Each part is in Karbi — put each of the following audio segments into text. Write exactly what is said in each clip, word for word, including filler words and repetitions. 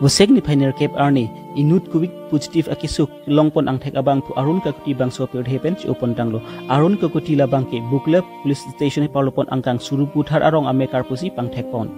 Vosek niphai nerkep arni inut covid positive akesung longpon angthek abangphu Arun Kakuti bangso pirthe pen che-opon tanglo. Arun Kakuti labangke Bukla Police Station parlopon angkang Suruputhar arong amekar pusi pangthekpon.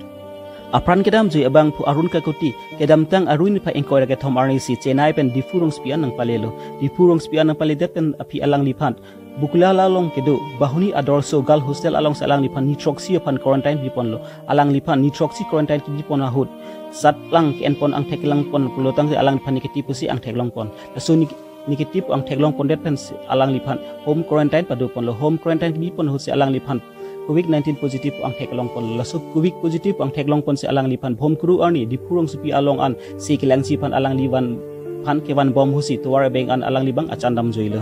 Apran kedamjui abangphu Arun Kakuti kedamtang arui niphai ingkoi ra kethom arni si Chennai pen Diphu rongsopi an nangpalelo. Diphu rongsopi an nangpaledet pen aphi alangliphan Bukla along kedo Bahuni Adarsha Girls Hostel alongsi alangliphan nithroksi aphan quarantine piponlo. Alangliphan nithroksi quarantine kipipon ahut satlang ke-enpon angthek langpon pulotangte alangliphan negative pusi angthek longpon. Laso neg-, negative angthek longpondet pensi alangliphan home quarantine padoponlo. Home quarantine kipipon ahutsi alangliphan covid nineteen positive angthek longponlo. Laso covid positive angthek longponsi alangliphan Bhomkuru arni Diphu rongsopi along ansi kelangji aphan alangli vanphan kevanbom ahutsi tovar abeng an alangli abang achan damjuilo.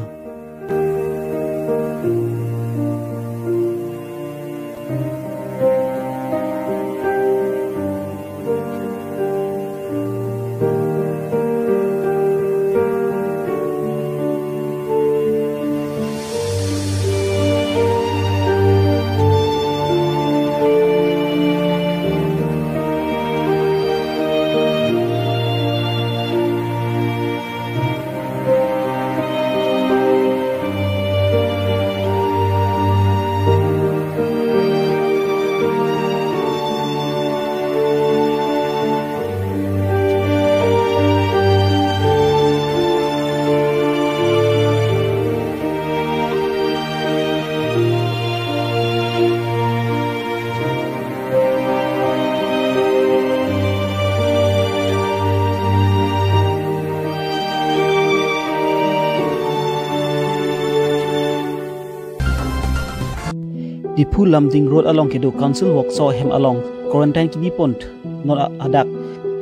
Diphu Lumding Road along kedo Council Workshop ahem along quarantine kipipon non a-, hadak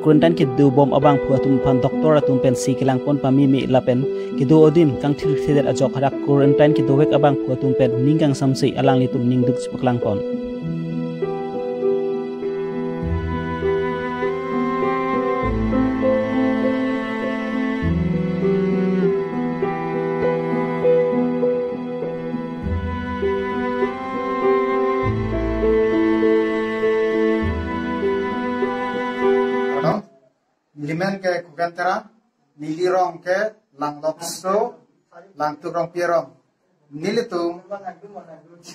quarantine kedobom abangphu atum aphan doctor atum pensi kelangpon pameme lapen kedo adim kangthirthedet ajok hadak quarantine kedovek abangphu atum pen ning kangsamse alanglitum ningduk chepaklangpon. Ano? Nelimen ke Khugen Terang, neli rong ke Langlokso, Langtuk Rongpi arong. Nelitum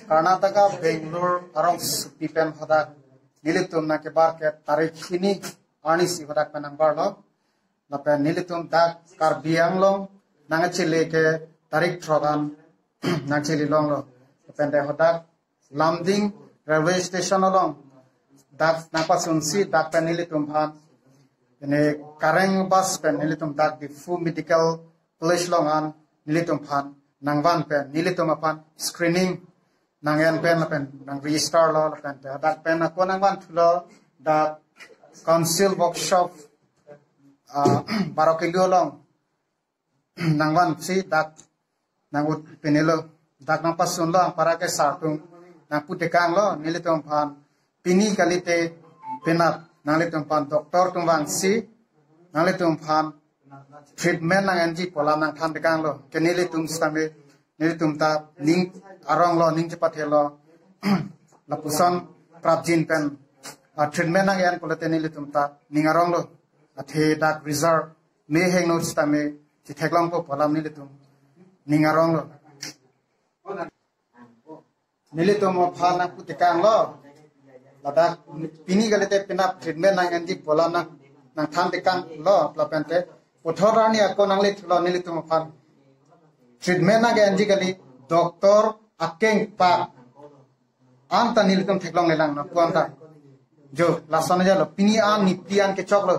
Karnataka, Bangalore arongsopi pen hadak nelitum nangkebar ke tarik hini arnisi hadak pen nangbarlo. Lapen nelitum dak Karbi Anglong nangchele ke tarik throk an nangchele longlo. Lapen de hadak Lumding railway station along dak nangpasunsi dak pen nelitum aphan ini Kareng bus pen nelitum dak Diphu Medical College along an nelitum aphan nangvan pen nelitum aphan screening nang-en pen lapen nang-register lo lapen dak pen ako nangvanthulo dak Council Workshop, ah, Baro Kilo along nangvansi dak nang-ut pinilo, dak nangpasunlo, anpara ke sir atum nangputekanglo nelitum aphan pini kalite penap nanglitum aphan doctor atum vangsi nanglitum aphan treatment nang-enji pu alam nangthantekanglo. Ke nelitum sitame nelitum ta ning aronglo, ning chepathelo. Lapuson prapjin pen, ah, treatment nang-en pulote nelitum ta ning aronglo. Athe dak result me hingno sitame chetheklongpo pu alam nelitum ning aronglo. Nelitum aphan nangputekanglo. Ladak pini kalite penap treatment nang-enji pu alam nang, nangthantekanglo. Lapen te puthot arni ako nanglethulo nelitum aphan treatment nang-enji kali doctor akeng pa anta nelitum theklonglelang na puan ta. Jo, lason aja lo. Pini an ni pini an kechoklo.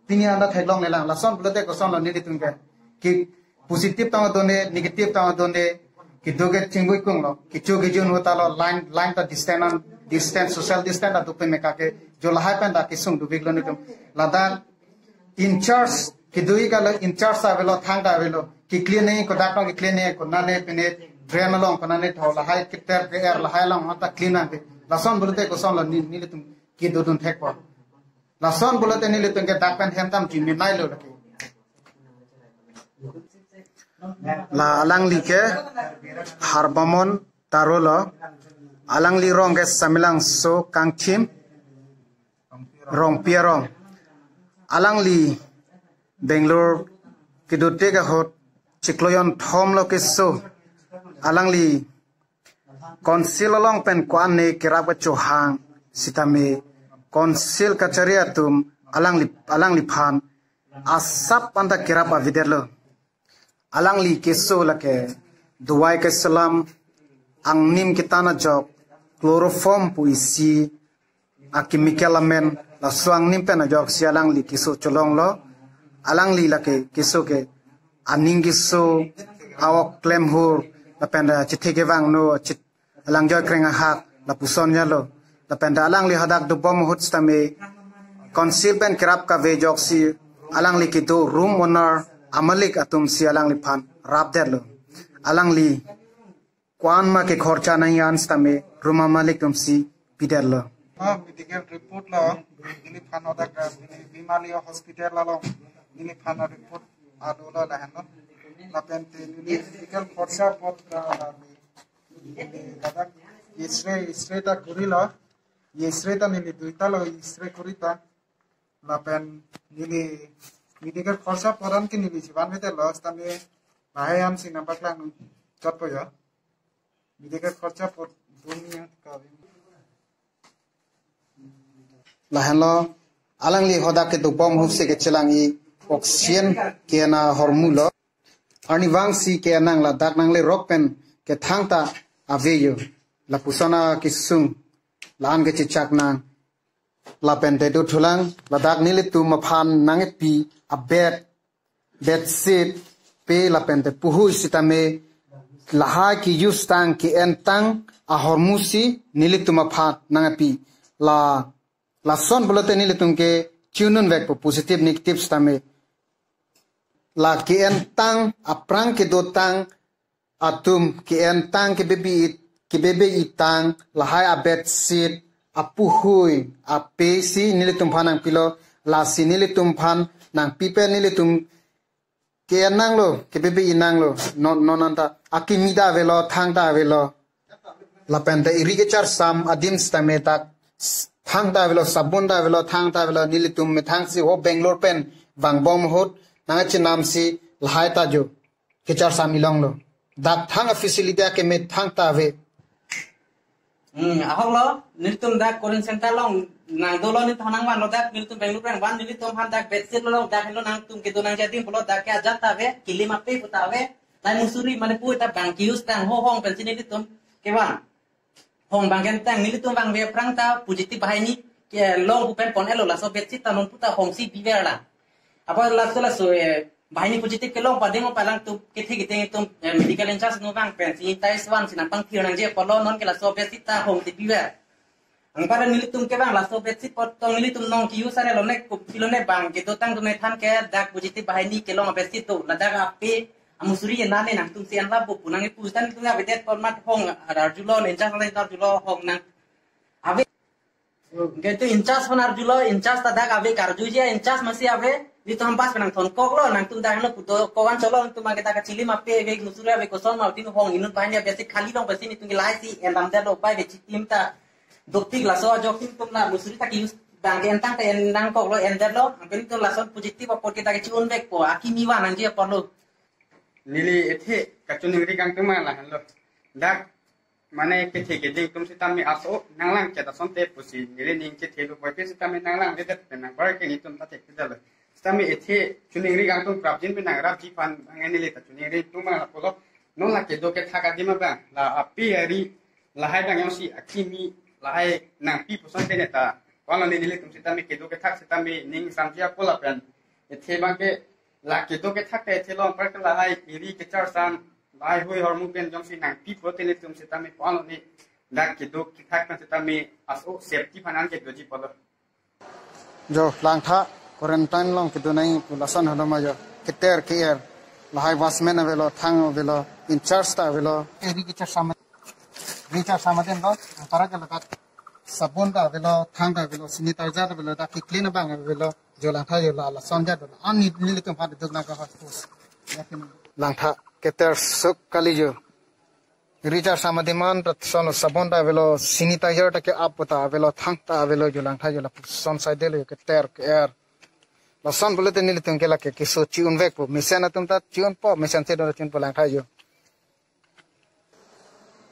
Pini an ta theklonglelang. Lason pulote kosonlo nelitum ke. Ke positive tang adonde, negative tang adonde. Kedo ke chingvui kunglo. Kecho kejun hota lo, line, line ta distance an, distance, social distance ta dukpe meka ke. Jo lahai pen ta kesung dubiklo nelitum. Ladak in charge, kedo-i kalo in charge ta avelo, thangta avelo. Keclean nangji, kodak tong keclean nangji, konane pine drain along, konane tho lahai keter ke er lahai along, anta clean nangji. Lason pulote kosonlo ni, nelitum kedodun thekpo. Lason pulote nelitum ke dak pen hem dam ji minai lo lake. La alangli ke Harbamon Taro lo, alangli rong ke Samelangso Kangthim Rongpi arong. Alangli Bangalore kedote ahut chiklo jonthom lo keso. Alangli council along pen ko-an ne kerap kachohang sitame council kachari atum alangli alangliphan asap anta kerap avedetlo. Alangli keso lake dawai keselam angnim ketan ajok chloroform pu isi a chemical amen laso angnim pen ajoksi alangli keso cholonglo. Alangli lake keso ke aning keso, a-ok klemhur, lapen da chithe kevangno, chit alang joi kreng ahak lapuson jalo. Lapen da alangli hadak dobom ahut sitame council pen kerap kave ajoksi alangli kedo room owner amalik atumsi alangliphan rapdetlo. Alangli ko-an ma kekhorcha nangji an sitame room amalik atumsi pidetlo. Ah, medical report lo, neliphan hadak, ah, neli Bimalaya hospital along neliphan report adolo lahenlo. Lapen te neli medical khorcha apot, ah, neli ladak X-ray, X-ray ta kurilo. X-ray ta neli duita lo X-ray kurita. Lapen neli medical khorcha apot an ke neli jivan mete lo, sitame lahai an si nambak lang chotpo ya. Medical khorcha apot dunia kami. Lahenlo, alangli hadak kedobom ahutsi kechelang-i oxygen ke-en ahormu lo. Arnivangsi ke-en nang ladak nanglerok pen kethangta avejo. Lapuson akesung la-an kechechak nang. Lapen te dothulang ladak nelitum aphan nangkepi a-bed, bedsheet pe lapen te puhui sitame lahai ke-use tang ke-en tang ahormusi nelitum aphan nangkepi. La lason pulote nelitum ke chununvekpo positive negative sitame. La ke-en tang, aphrang kedo tang atum ke-en tang, kebebi-i, kebebi-i tang, lahai a-bedsheet, apuhui, ape si nelitum aphan nangpilo, lasi nelitum aphan nangpipe nelitum ke-en nanglo, kebebi-i nanglo, non, non anta akimi ta avelo, thang ta avelo. Lapen te eri kecharsam adim sitame dak s-, thang ta avelo, sabun ta avelo, thang ta avelo, nelitum methangsi ho Bangalore pen vangbom ahut nangchinamsi lahai ta jo kecharsam ilonglo. Dak thang a-facility akeme thangta ave. Hmm, ahok lo, nelitum dak quarantine center along nangdolo, nelitum nangvanlo dak, nelitum Bangalore nangvan, nelitum aphan dak bedsheet lo, dak henlo nangtum kedo nangji adim pulo, dak ke ajat ta ave, kilim ape pu ta ave, lai musuri mane pu ta bang ke-use tang ho hong pensi nelitum kevan. Hong bang ke-en tang nelitum vangve aphrang ta positive banghini kelong pu pen pon-etlo, laso bedsheet ta non pu ta hongsi biver lang. Apot laso laso, eh, banghini positive kelong pading o palang tu kethe kethe tum, eh, medical in-charge nangvang pen si tai swan si nangpangthir nangji apotlo non ke laso bedsheet ta hongsi biver. Anpar nelitum kevang laso bedsheet apot tong nelitum nong ke-use arelo ne kup filo ne bang kedo tang tum ne than ke dak positive banghini kelong bedsheet do ladak ape amusuri enane nangtum si enlap bo pu nangkepu sita nelitum avedet apot mat hong arjulo, in-charge le arjulo hong nang ave. Anke tu in-charge aphan arjulo, in-charge ta dak ave karjuji, in-charge masi ave, nelitum pas penang thonkoklo, nangtum dak lo puto kovan cholo, nangtum ake dak chilim ape ave, musuri ave, koson ma tin hong inut banghini ave si khali long pensi nelitum ke lahai si endamdetlo pai ave chitim ta. Dopik laso ajok nelitum la musuri ta ke-use bang ke-en tang ta en nangkoklo, endetlo, anke nelitum lason positive apot ke dak ke chi-unvekpo, akimi van nangji apotlo. Neli ethe kachiningri kangtung ma lahenlo. Dak mane kethe keding atum sitame aso nanglangchet asonte pusi neli ning chethelo puvoiphit sitame nanglangledet pen nangpar ke nelitum ta thekthedetlo. Sitame ethe chiningri kangtung prapjin pen nangrapji aphan bang neli ta chiningri tum ma lapulo. Non la kedo kethak adim abang la ape ari lahai bang jongsi akimi lahai nangpi puson te ne ta. Ko-an lo ne nelitum sitame kedo kethak sitame ning samji apo lapen ethe bang ke la kedo kethak te thelong par ke lahai eri kecharsam lahai hui hormu pen jongsi nangpi pulote nelitum sitame ko-an lo ne dak kedo kethak pen sitame aso safety aphan an kedoji pulo. Jo langtha quarantine along kedo nangji pu lason holo ma jo keter ke-er lahai watchman avelo, thang avelo, in-charge ta avelo. Eri kecharsam, eri kecharsam adim lo, para ke ladak sabun ta avelo, thang ta avelo, sanitizer ta avelo, dak ke-clean abang avelo, jo langtha jo la, lason jat avelo. An ne nelitum aphan duk nangkok ha pus. Ya ke ne. Langtha keter suk kali jo. Eri kecharsam adim an ta son lo sabun ta avelo, sanitizer ta ke-ap ta avelo, thang ta avelo jo langtha jo lapuson saidelo keter ke-er. Lason pulote nelitum ke lake keso chi-unvekpo. Mesen atum ta chi-unpo, mesen si do chi-unpo, langtha jo.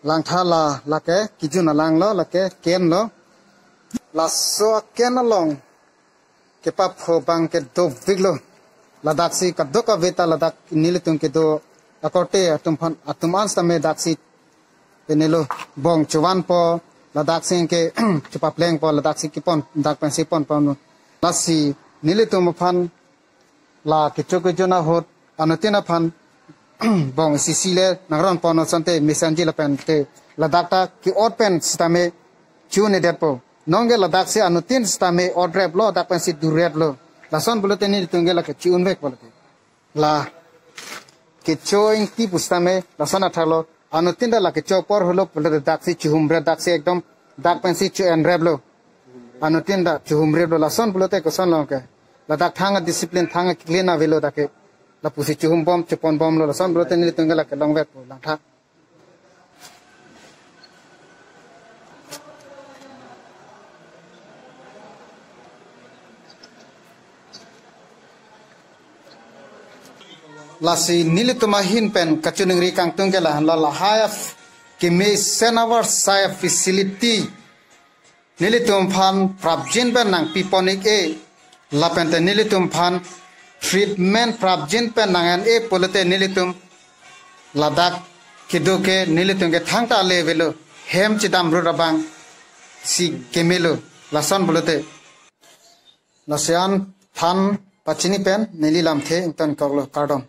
Langtha la, lake kijun alang lo, lake ken lo. Laso aken along kepapho abang ke dopik lo. Ladaksi kadokave ta ladak nelitum kedo akorte atum aphan, atum an sitame daksi pine lo, bong chovan po, ladaksi ke chepapleng po, ladaksi kepon, dak pensi pon pon lo. Lasi nelitum aphan la kecho kejun ahut anuttin aphan bong isi isi le nangron pon asonte mesenji lapen te ladak ta ke-ot pen sitame chi-un-edetpo. Non ke ladaksi anuttin sitame otrep lo, dak pensi durep lo. Lason pulote nelitum ke lake chi-unvekpo lake. La kecho ingti pusitame lason athak lo, anuttin ta la kecho apor helo pulote daksi chihumre, daksi ekdom dak pensi cho-enrep lo. Anuttin ta chihumrep lo, lason pulote koson lo ke. Ladak thang a-discipline, thang a-clean avelo dak ke. Lapusi chihumbom, chiponbom lo, lason pulote nelitum ke lake longvekpo, langtha. Lasi nelitum ahin pen kachiningri kangtung ke la, la lahai af kemesen avarsai a-facility nelitum aphan prapjin pen nangpipon-ik-e, lapente nelitum aphan treatment prapjin pen nang-en-e pulote nelitum ladak kedo ke nelitum ke thangta ale avelo, hem chedamrut abang si kemelo, lason pulote. Lasi an than pachini pen neli lamthe ingtonkoklo, kardom.